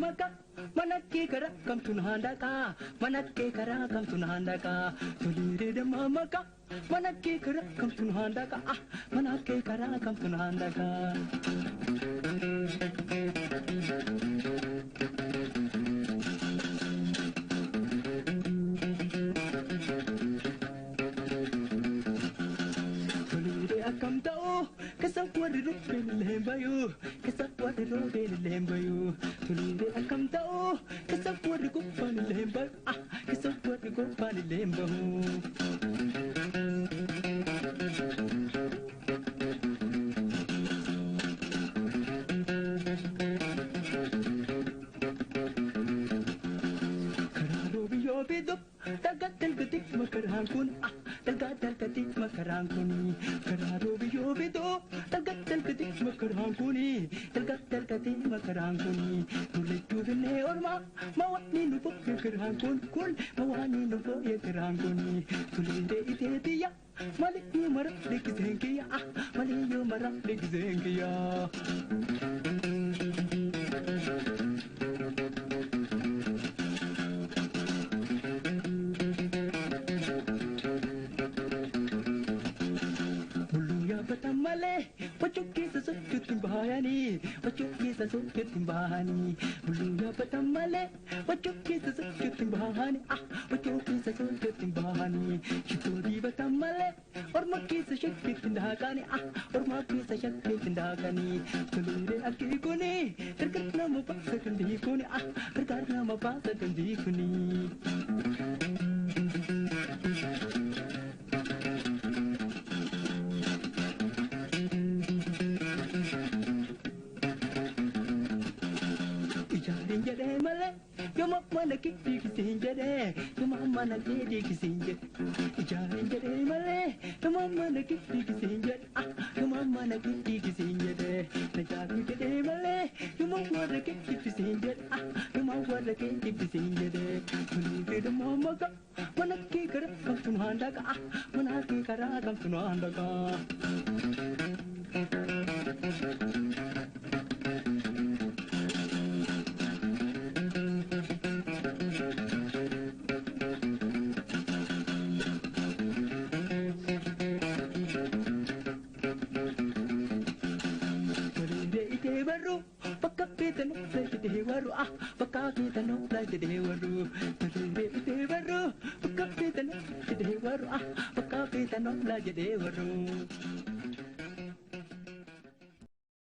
maka manakkee karaa kamtu naan dhaqaa manakkee karaa kamtu naan dhaqaa toleeree damma maka manakkee karaa kamtu naan dhaqaa manakkee karaa kamtu naan dhaqaa. Toleeree akkam ta'u keessa warri roobeen illee bayu keessa warri roobeen illee bayu toleeree akkam ta'u keessa warri kubbaan illee bayu keessa warri kubbaan illee bahu. Karaa roobiyyoo biidoo dhagaa dalgatti makaraan kun dhagaa dalgatti makaraan kun karaa roobiyyoo biidoo dhagaa dalgatti makaraan kun dhagaa dalgatti makaraan kun dullachuu finnee ormaa mawaanii nu bokkee karaan kun kun mawaanii nu bokkee karaan kun tuleeree iteetiyya malee yoo mara dhiqiseen kiyya malee yoo mara dhiqiseen kiyya. Bulluu yaabbatan malee wachoo keessa sochootti hin bahanii wachoo keessa sochootti hin bahanii bulluu yaabbatan malee wachoo keessa sochootti hin bahanii wachoo keessa sochootti hin bahanii shittoo dibatan malee orma keessa shakkiitti hin daakanii orma keessa shakkiitti hin daakanii toleeree akki kuni gargaar nama baasa kan diikuni gargaar nama baasa kan diikuni. Ijaareen jedhee malee yooma mana kee dhiigisiin jedhee yooma mana kee dhiigisiin jedhe ijaareen jedhee malee yooma mana kee dhiigisiin jedhe yooma mana kee dhiigisiin jedhe najaaruu jedhee malee yooma warra kee dhibbisiin jedhe yooma warra kee dhibbisiin jedhe tolii fedhummaa maka mana kee karaa kamtu naan dhaqa mana kee karaa kamtu naan dhaqa. Toleeree itee barru bakka feetan jedhee warru bakka feetan jedhee warru toleeree itee barru bakka feetan jedhee warru bakka feetan jedhee warru.